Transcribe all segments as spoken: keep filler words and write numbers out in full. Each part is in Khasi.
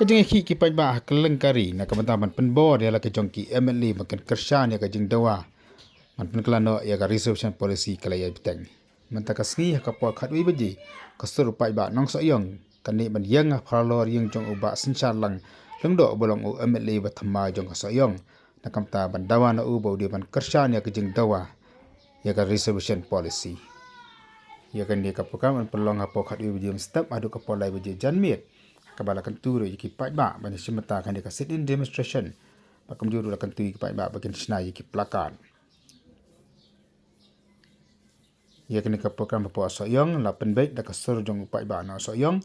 Jingïakhih ki paidbah ha kylleng ka ri na ka bynta ban pynbor ïa la ka jong ki M L A ba kin kyrshan ïa ka jingdawa ban pynkylla noh ïa ka reservation policy ka la ïai bteng. Mynta ka sngi ha ka por khatwei baje ka sur u paidbah Nongsohiong kan ïeng ban ïeng ha paralor ïing jong u Bah Synshar Lang Lyngdoh uba long u M L A ba thymmai jong ka Sohiong, na ka bynta ban dawa na u ba u dei ban kyrshan ïa ka jingdawa ïa ka reservation policy. Ïa kane ka program yn pynlong ha por khatwei baje mynstep haduh ka por lai baje janmiet, ha kaba la kyntu ruh ïa ki paidbah ban ïashim bynta kane ka sit-in demonstration. Bad kumjuh ruh la kyntu ïa ki paidbah ba kin shna ïa ki placard. Ïa kane ka program hapoh Sohiong la pynbeit da ka sur jong u paidbah na Sohiong.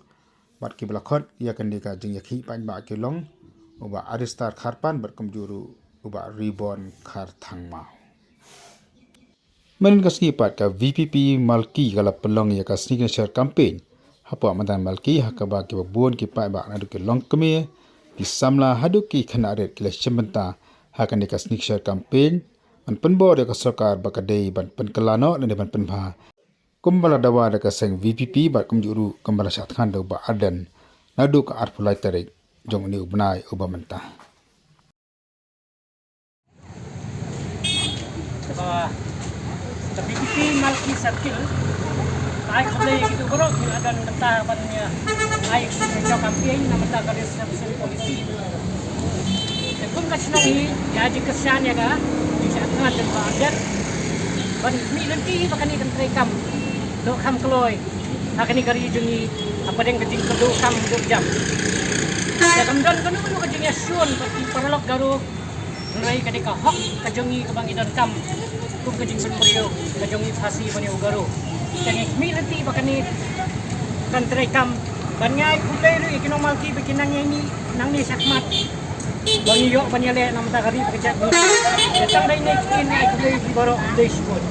Bad kiba la khot ïa kane ka jingïakhih paidbah ki long u Bah Aristar Kharpan bad kumjuh ruh u Bah Ribon Kharthangmaw. Mynhynnin ka sngi pat ka V P P Malki ka la pynlong ïa ka signature campaign hapoh madan Malki, ha kaba kiba bun ki paidbah naduh ki longkmie, ki samla haduh ki khynnah rit ki la shim bynta ha kane ka signature campaign ban pynbor ïa ka sorkar ba ka dei ban pynkylla noh lane ban pynbha kumba la dawa da ka seng V P P bad kumjuh ruh kumba la shah thngan da u Bah Ardent naduh ka arphew lai tarik jong une u bnai uba mynta. Ka, ka V P P Malki Circle ai khublei ïa kito baroh ki la don bynta ban ïa ai ka campaign na bynta ka reservation policy. Te kum ka shnong hi ïa jingkyrshan ïa ka, jingshah thngan jong u Bah Ardent ban mih lynti ba kane kan treikam dohkha kham kloi ha kane ka ri jong ngi hapdeng ka jingkyrduh kam kyrduh jam. Ïa kam don kano kano ka jingïashun bad ki paralok Garo. Hynrei ka dei ka hok ka jong ngi kaba ngi donkam kum ka jingpynbriew ka jong ngi Khasi bad u Garo. Te ngi khmih lynti ba kane kan treikam. Bad ngi ai khublei ruh ïa ki nong Malki ba ki nang ïa ngi nangne shakhmat ba ngi ïoh ban ïaleh na bynta ka ri bad ka jaitbynriew. Te tang dei ne ktien, ngi ai khublei ïa ki baroh, khublei shibun.